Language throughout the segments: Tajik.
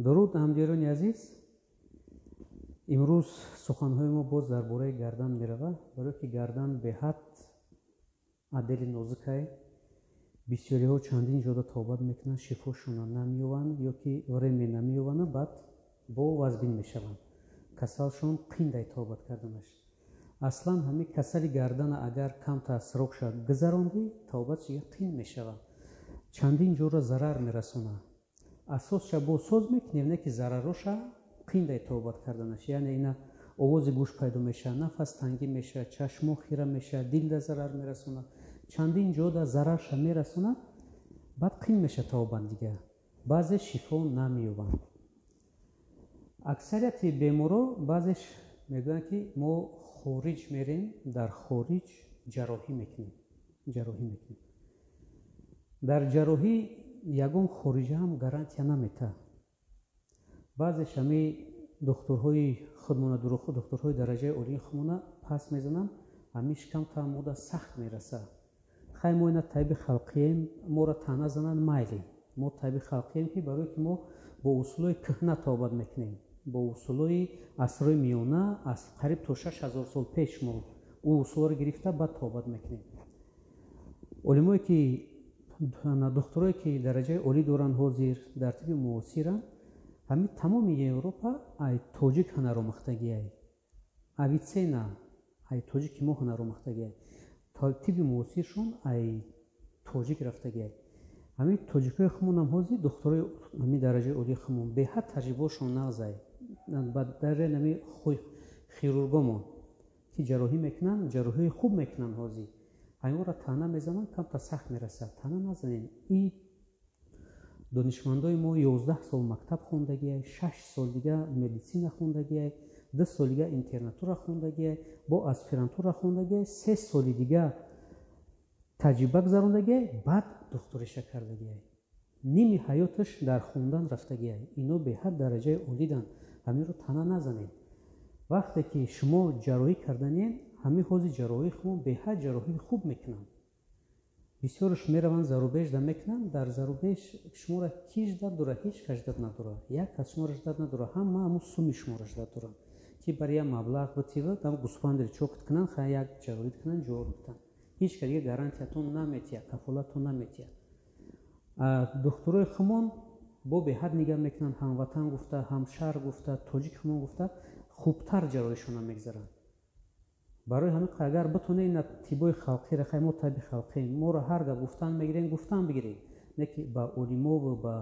Дуруд, ҳамдиёрони азиз! Имрӯз суханҳои мо боз дар бораи гардан меравад, барое ки гардан беҳад отдели нозукай. Бисёриҳо чандин ҷода тобат мекунанд, шифошонро намеёбанд ё ки время намеёбанд, баъд бо вазбин мешаванд, касалшон қиндай тобат карданаш. Аслан ҳамин касали гардана агар камтар срокша гузарондӣ, тобатш қин мешавад, чандин ҷоро зарар мерасонад. Асосша бо соз мекунем, не ки зарароша қиндай тобат карданаш. Яъне ина овози гӯш пайдо мешавад, нафас тангӣ мешавад, чашмо хира мешавад, дилда зарар мерасонад, чандин ҷода зарарша мерасонад, баъд қин мешавад тобат дига. Баъзе шифо намеёбанд. Аксарияти беморо баъзеш мегӯянд, ки мо хориҷ мерем, дар хориҷ ҷарроҳӣ мекунем, ҷарроҳӣ мекунем. Дар ҷарроҳӣ ягон хориҷа ҳам гарантия наметаҳад. Баъзеш ҳами духтурҳои худмона, духтурҳои дараҷаи олии худмона пас мезананд, ҳамиш камтар мода сахт мерасад. Хай, мо ина табиби халқием, моро таъна зананд, майли, мо табиби халқием, ки барое ки мо бо усулҳои кӯҳна тобат мекунем, бо усулҳои асрҳои миёна, аз қариб то 6000 сол пеш мо ӯ усулҳоро гирифта, баъд тобат мекунем. Олимое ки, духтурое ки дараҷаи олӣ доранд, ҳозир дар тибби муосиранд, ҳамин тамоми Европа ай тоҷик ҳунаромӯхтагиай, Авицена ай тоҷики мо ҳунаромӯхтагиай, тибби муосиршон ай тоҷик рафтагиай. Ҳамин тоҷикои худмонам ҳозир духтурои ҳамин дараҷаи олии худмон беҳад таҷрибаошон нағзай. Ба дараҷаи ҳамин хирургомон ки ҷарроҳӣ мекунанд, ҷарроҳии хуб мекунанд, ҳозир ҳаминро таъна мезананд, камтар сахт мерасад. Таъна назанем. И донишмандои мо 11 сол мактаб хондагиай, 6 сол дига медицина хондагиай, 2 сол дига интернатура хондагиай, бо аспирантура хондагиай, 3 соли дига таҷриба гузарондагиай, баъд духтуриша кардагиай. Ними ҳаёташ дар хондан рафтагиай. Ино беҳад дараҷаи олиданд, ҳаминро таъна назанед. Вақте ки шумо ҷарроҳӣ карданиен, ҳамин ҳозир ҷарроҳии худмон беҳад ҷарроҳии хуб мекунанд. Бисёраш мераванд, зарубежда мекунанд. Дар зарубеж шуморо ки ждать дорад? Ҳеҷ кас ждать надорад, як кас шуморо ждать надорад, ҳама ҳамун суми шуморо ждать доранд, ки бар як маблағ битива, там гӯсфандеро чокт кунанд, хай, як ҷарроҳӣ кунанд, ҷавоб битанд. Ҳеҷ кас дига гарантиятон наметиҳад, кафолатон наметиҳад. Духтурои худмон бо беҳад нигаҳ мекунанд, ҳамватан гуфта, ҳамшаҳр гуфта, тоҷик худмон гуфта, хубтар ҷарроҳишонро мегузаранд. Барои ҳамин агар битонед ина тиббои халқиро, хай, мо табиби халқием, моро ҳар гап гуфтан мегирем, гуфтан бигирем, не ки ба олимову ба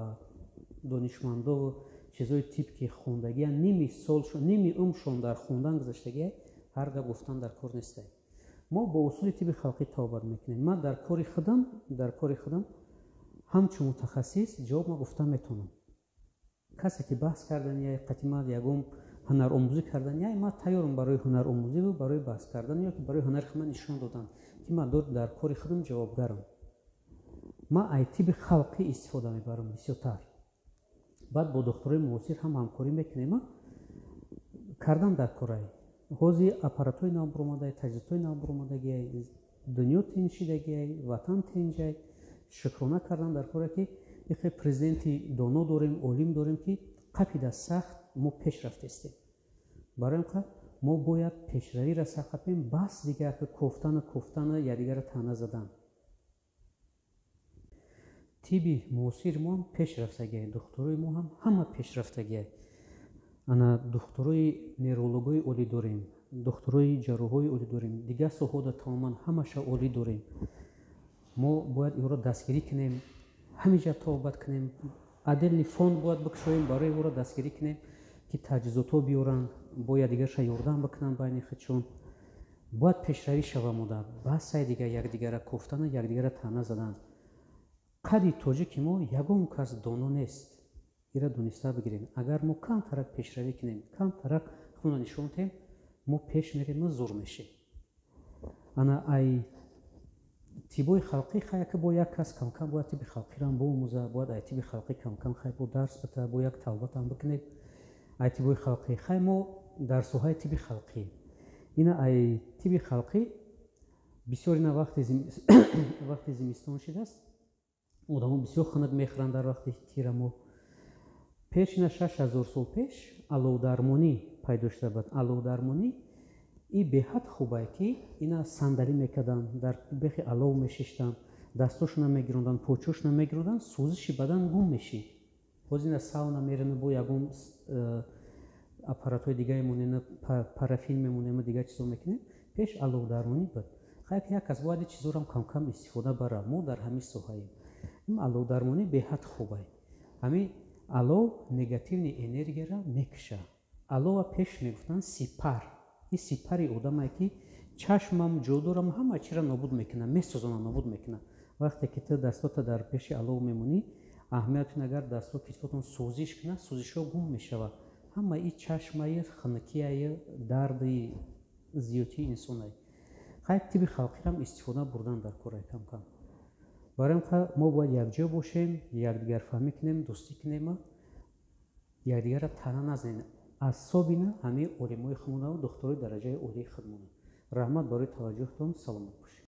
донишмандову чизҳои тиб ки хондагиан, ними солшон, ними умршон дар хондан гузаштагия, ҳар гап гуфтан дар кор нестай. Мо бо усули тибби халқӣ тобат мекунем. Ман дар кори худам ҳамчун мутахассис ҷавоб ма гуфта метавонам. Касе ки баҳс кардания, қатима ягон ҳунаромӯзӣ кардания, ман тайёрам барои ҳунаромӯзиву барои баҳс кардан ё ки барои ҳунари худма нишон додан, ки ман дар кори худам ҷавобгарам. Ман ай тибби халқӣ истифода мебарам бисёртар, баъд бо духтурои муосир ҳам ҳамкорӣ мекунем. Кардан дар корай ҳозир аппаратҳои нав баромадай, таҷҳизотҳои нав баромадагиай, дунё тинҷ шидагиай, ватан тинҷай. Шукрона кардан дар коре, ки ихе президенти доно дорем, олим дорем, ки қапида сахт мо пеш рафтестем. Барои ин мо бояд пешравиро сахт қапем. Бас дигар кофтану кофтану якдигарро таъна задан. Тибби муосири мо ҳам пеш рафтагиай, духтурои мо ҳам ҳама пешрафтагиай. Ана духтурои неврологҳои олӣ дорем, духтурои ҷарроҳҳои олӣ дорем, дигар соҳода тамоман ҳамаша олӣ дорем. Мо бояд инро дастгирӣ кунем, ҳамиҷа тобат кунем. Отдельный фонд бояд бикушоем, барои ӯро дастгирӣ кунем, ки таҷҳизотҳо биёранд, бояд дигарша ёрдам бикунанд байни худшон. Бояд пешравӣ шава мода. Басай дигар якдигара кофтану якдигара таъна задан. Қади тоҷики мо ягон кас доно нест, ира дониста бигирем. Агар мо камтарак пешравӣ кунем, камтарак худро нишон диҳем, мо пеш мерем, мо зур мешем. Ана ай тиббои халқӣ, хай, ки бо як кас камкам бояд тибби халқиро биомӯза, бояд ай тибби халқӣ камкам, хай, бо дарс бита, бо як тавбатам бикунем ай тиббои халқӣ. Хай, мо дар соҳаи тибби халқӣ, ина ай тибби халқӣ бисёр ина вақти зимистон шидааст, одамо бисёр хунук мехӯранд. Дар вақти тирамоҳ Пешина 6000 сол пеш аловдармонӣ пайдо шуда буд. Аловдармонӣ и беҳад хубае, ки ина сандалӣ мекарданд, дар бехи алов мешиштанд, дастошона мегиронданд, почошона мегиронданд, сӯзиши бадан гум мешид. Ҳозир ина сауна мерана, бо ягон аппаратҳои дига мемонем, парафин мемонем, дигар чизо мекунем. Пеш аловдармонӣ буд. Хайр, як кас бояд чизорам камкам истифода бара. Мо дар ҳамин соҳаем. Ин аловдармонӣ беҳад хубае. Ҳамин алов негативный энергияра мекуша. Алова пеш мегуфтанд сипар. Ин сипари одамае, ки чашмам, ҷодорам, ҳама чиро нобуд мекунад, месӯзона, нобуд мекунад. Вақте ки ту дастота дар пеши алов мемонӣ, аҳамият, агар дасто, китфотон сӯзиш кунад, сӯзишҳо гум мешавад. Ҳама и чашмаи хунукияи дарди зиёдтии инсонае. Хайр, тиби халқирам истифода бурдан дар кораи камкам. Барои ин мо бояд якҷо бошем, якдигарфаҳмӣ кунем, дӯстӣ кунем, якдигарро таъна назанем, особенно ҳамаи олимои худмона, духтурои дараҷаи олии худмона. Раҳмат барои таваҷҷӯҳтон, саломат бошед.